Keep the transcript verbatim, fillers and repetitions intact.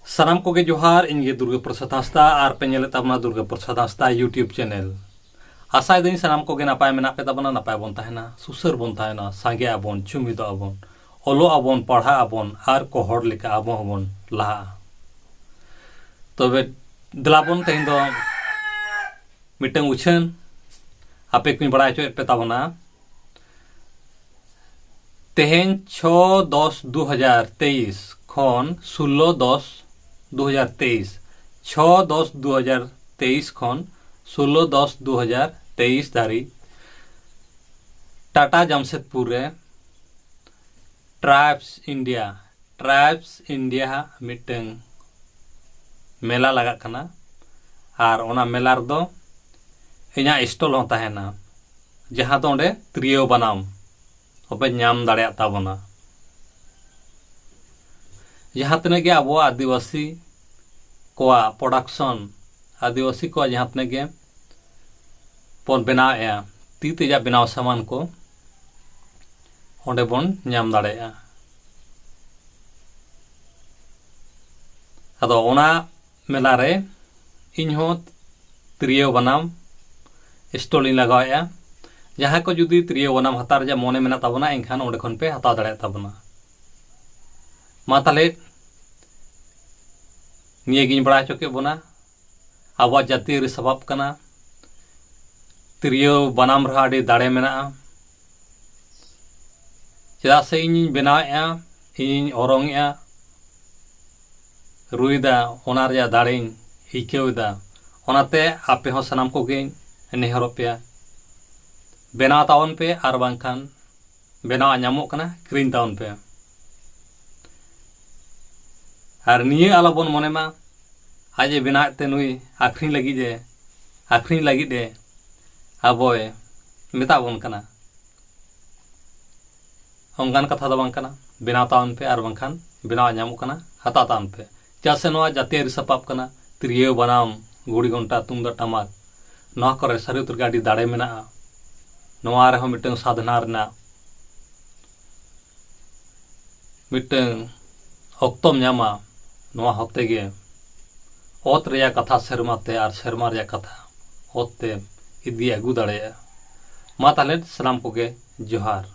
ᱥᱟᱱᱟᱢ ᱠᱚᱜᱮ ᱡᱚᱦᱟᱨ, ᱤᱧ ᱜᱮ ᱫᱩᱨᱜᱟᱹ ᱯᱨᱚᱥᱟᱫᱽ ᱦᱟᱸᱥᱫᱟ ᱟᱨ ᱯᱮ ᱧᱮᱞᱮᱫ ᱛᱟᱵᱚᱱᱟ ᱫᱩᱨᱜᱟᱹ ᱯᱨᱚᱥᱟᱫᱽ ᱦᱟᱸᱥᱫᱟ YouTube ᱪᱮᱱᱮᱞ᱾ ᱟᱥᱟᱭᱮᱫᱟᱹᱧ ᱥᱟᱱᱟᱢ ᱠᱚᱜᱮ ᱱᱟᱯᱟᱭ ᱢᱮᱱᱟᱜ ᱯᱮ ᱛᱟᱵᱚᱱᱟ, ᱱᱟᱯᱟᱭ ᱵᱚᱱ ᱛᱟᱦᱮᱱᱟ, ᱥᱩᱥᱟᱹᱨ ᱵᱚᱱ ᱛᱟᱦᱮᱱᱟ, ᱥᱟᱸᱜᱮ ᱟᱵᱚᱱ, ᱡᱩᱢᱤᱫᱚᱜ ᱟᱵᱚᱱ, ᱚᱞᱚᱜ ᱟᱵᱚᱱ, ᱯᱟᱲᱦᱟᱜ ᱟᱵᱚᱱ ᱟᱨ ᱠᱚ ᱦᱚᱲ ᱞᱮᱠᱟ ᱟᱵᱚ ᱦᱚᱸᱵᱚᱱ ᱞᱟᱦᱟᱜᱼᱟ᱾ ᱛᱚᱵᱮ ᱫᱮᱞᱟ ᱵᱚᱱ ᱛᱮᱦᱮᱧ ᱫᱚ ᱢᱤᱫᱴᱟᱝ ᱩᱪᱷᱟᱹᱱ ᱟᱯᱮ ᱠᱚᱧ ᱵᱟᱲᱟᱭ ᱦᱚᱪᱚᱭᱮᱫ ᱯᱮ ᱛᱟᱵᱚᱱᱟ᱾ ᱛᱮᱦᱮᱧ ᱪᱷᱚ ᱫᱚᱥ ᱫᱩ ᱦᱟᱡᱟᱨ ᱛᱮᱭᱤᱥ ᱠᱷᱚᱱ ᱥᱳᱞᱞᱳ ᱫᱚᱥ ᱫᱩ ᱦᱟᱡᱟᱨ ᱛᱮᱭᱤᱥ, ᱪᱷᱚ ᱫᱚᱥ ᱫᱩ ᱦᱟᱡᱟᱨ ᱛᱮᱭᱤᱥ ᱠᱷᱚᱱ ᱥᱳᱞᱞᱳ ᱫᱚᱥ ᱫᱩ ᱦᱟᱡᱟᱨ ᱛᱮᱭᱤᱥ ᱫᱷᱟᱹᱨᱤᱡ ᱴᱟᱴᱟ ᱡᱟᱢᱥᱮᱫᱽᱯᱩᱨ ᱨᱮ ᱴᱨᱟᱭᱵᱥ ᱤᱱᱰᱤᱭᱟ, ᱴᱨᱟᱭᱵᱥ ᱤᱱᱰᱤᱭᱟ ᱦᱟᱜ ᱢᱤᱫᱴᱟᱝ ᱢᱮᱞᱟ ᱞᱟᱜᱟᱜ ᱠᱟᱱᱟ᱾ ᱟᱨ ᱚᱱᱟ ᱢᱮᱞᱟ ᱨᱮᱫᱚ ᱤᱧᱟᱹᱜ ᱥᱴᱚᱞ ᱦᱚᱸ ᱛᱟᱦᱮᱱᱟ, ᱡᱟᱦᱟᱸ ᱫᱚ ᱚᱸᱰᱮ ᱛᱤᱨᱭᱳ ᱵᱟᱱᱟᱢ ᱦᱚᱸᱯᱮ ᱧᱟᱢ ᱫᱟᱲᱮᱭᱟᱜ ᱛᱟᱵᱚᱱᱟ᱾ ᱡᱟᱦᱟᱸ ᱛᱤᱱᱟᱹᱜ ᱜᱮ ᱟᱵᱚᱣᱟᱜ ᱟᱹᱫᱤᱵᱟᱹᱥᱤ ᱠᱚᱣᱟᱜ ᱯᱨᱚᱰᱟᱠᱥᱚᱱ, ᱟᱹᱫᱤᱵᱟᱹᱥᱤ ᱠᱚᱣᱟᱜ ᱡᱟᱦᱟᱸ ᱛᱤᱱᱟᱹᱜ ᱜᱮ ᱵᱚᱱ ᱵᱮᱱᱟᱣᱮᱫᱼᱟ, ᱛᱤ ᱛᱮᱭᱟᱜ ᱵᱮᱱᱟᱣ ᱥᱟᱢᱟᱱ ᱠᱚ ᱚᱸᱰᱮ ᱵᱚᱱ ᱧᱟᱢ ᱫᱟᱲᱮᱭᱟᱜᱼᱟ᱾ ᱟᱫᱚ ᱚᱱᱟ ᱢᱮᱞᱟ ᱨᱮ ᱤᱧ ᱦᱚᱸ ᱛᱤᱨᱭᱳ ᱵᱟᱱᱟᱢ ᱥᱴᱚᱞ ᱤᱧ ᱞᱟᱜᱟᱣᱮᱫᱼᱟ᱾ ᱡᱟᱦᱟᱸᱭ ᱠᱚ ᱡᱩᱫᱤ ᱛᱤᱨᱭᱳ ᱵᱟᱱᱟᱢ ᱦᱟᱛᱟᱣ ᱨᱮᱭᱟᱜ ᱢᱚᱱᱮ ᱢᱮᱱᱟᱜ ᱛᱟᱵᱚᱱᱟ, ᱮᱱᱠᱷᱟᱱ ᱚᱸᱰᱮ ᱠᱷᱚᱱ ᱯᱮ ᱦᱟᱛᱟᱣ ᱫᱟᱲᱮᱭᱟᱜ ᱛᱟᱵᱚᱱᱟ᱾ ᱢᱟ ᱛᱟᱦᱞᱮ ᱱᱤᱭᱟᱹ ᱜᱤᱧ ᱵᱟᱲᱟᱭ ᱦᱚᱪᱚ ᱠᱮᱫ ᱵᱚᱱᱟ᱾ ᱟᱵᱚᱣᱟᱜ ᱡᱟᱹᱛᱤᱭᱟᱹᱨᱤ ᱥᱟᱯᱟᱵ ᱠᱟᱱᱟ᱾ ᱛᱤᱨᱭᱳ ᱵᱟᱱᱟᱢ ᱨᱮᱦᱚᱸ ᱟᱹᱰᱤ ᱫᱟᱲᱮ ᱢᱮᱱᱟᱜᱼᱟ᱾ ᱪᱮᱫᱟᱜ ᱥᱮ ᱤᱧᱤᱧ ᱵᱮᱱᱟᱣᱮᱫᱼᱟ, ᱤᱧᱤᱧ ᱚᱨᱚᱝᱮᱫᱼᱟ, ᱨᱩᱭᱮᱫᱟ, ᱚᱱᱟ ᱨᱮᱭᱟᱜ ᱫᱟᱲᱮᱧ ᱟᱹᱭᱠᱟᱹᱣ ᱮᱫᱟ᱾ ᱚᱱᱟᱛᱮ ᱟᱯᱮ ᱦᱚᱸ ᱥᱟᱱᱟᱢ ᱠᱚᱜᱮᱧ ᱱᱮᱦᱚᱨᱚᱜ ᱯᱮᱭᱟ, ᱵᱮᱱᱟᱣ ᱛᱟᱵᱚᱱ ᱯᱮ, ᱟᱨ ᱵᱟᱝᱠᱷᱟᱱ ᱵᱮᱱᱟᱣᱟᱜ ᱧᱟᱢᱚᱜ ᱠᱟᱱᱟ, ᱠᱤᱨᱤᱧ ᱛᱟᱵᱚᱱ ᱯᱮ᱾ ᱟᱨ ᱱᱤᱭᱟᱹ ᱟᱞᱚᱵᱚᱱ ᱢᱚᱱᱮ ᱢᱟ, ᱟᱡ ᱮ ᱵᱮᱱᱟᱣᱮᱫ ᱛᱮ ᱱᱩᱭ ᱟᱠᱷᱨᱤᱧ ᱞᱟᱹᱜᱤᱫ ᱮ, ᱟᱠᱷᱨᱤᱧ ᱞᱟᱹᱜᱤᱫ ᱮ ᱟᱵᱚᱭ ᱢᱮᱛᱟ ᱵᱚᱱ ᱠᱟᱱᱟ᱾ ᱚᱱᱠᱟᱱ ᱠᱟᱛᱷᱟ ᱫᱚ ᱵᱟᱝ ᱠᱟᱱᱟ᱾ ᱵᱮᱱᱟᱣ ᱛᱟᱵᱚᱱ ᱯᱮ, ᱟᱨ ᱵᱟᱝᱠᱷᱟᱱ ᱵᱮᱱᱟᱣᱟᱜ ᱧᱟᱢᱚᱜ ᱠᱟᱱᱟ, ᱦᱟᱛᱟᱣ ᱛᱟᱵᱚᱱ ᱯᱮ᱾ ᱪᱮᱫᱟᱜ ᱥᱮ ᱱᱚᱣᱟ ᱡᱟᱹᱛᱤᱭᱟᱹᱨᱤ ᱥᱟᱯᱟᱵ ᱠᱟᱱᱟ, ᱛᱤᱨᱭᱳ, ᱵᱟᱱᱟᱢ, ᱜᱷᱩᱲᱤ, ᱜᱷᱚᱱᱴᱟ, ᱛᱩᱢᱫᱟᱜ, ᱴᱟᱢᱟᱠ, ᱱᱚᱣᱟ ᱠᱚᱨᱮ ᱥᱟᱹᱨᱤ ᱩᱛᱟᱹᱨ ᱜᱮ ᱟᱹᱰᱤ ᱫᱟᱲᱮ ᱢᱮᱱᱟᱜᱼᱟ᱾ ᱱᱚᱣᱟ ᱨᱮᱦᱚᱸ ᱢᱤᱫᱴᱟᱝ ᱥᱟᱫᱷᱱᱟ ᱨᱮᱱᱟᱜ ᱢᱤᱫᱴᱟᱝ ᱚᱠᱛᱚᱢ ᱧᱟᱢᱟ, ᱱᱚᱣᱟ ᱦᱚᱛᱮ ᱜᱮ ᱚᱛ ᱨᱮᱭᱟᱜ ᱠᱟᱛᱷᱟ ᱥᱮᱨᱢᱟ ᱛᱮ ᱟᱨ ᱥᱮᱨᱢᱟ ᱨᱮᱭᱟᱜ ᱠᱟᱛᱷᱟ ᱚᱛ ᱛᱮ ᱤᱫᱤ ᱟᱹᱜᱩ ᱫᱟᱲᱮᱭᱟᱜᱼᱟ᱾ ᱢᱟ ᱛᱟᱦᱞᱮ ᱥᱟᱱᱟᱢ ᱠᱚᱜᱮ ᱡᱚᱦᱟᱨ᱾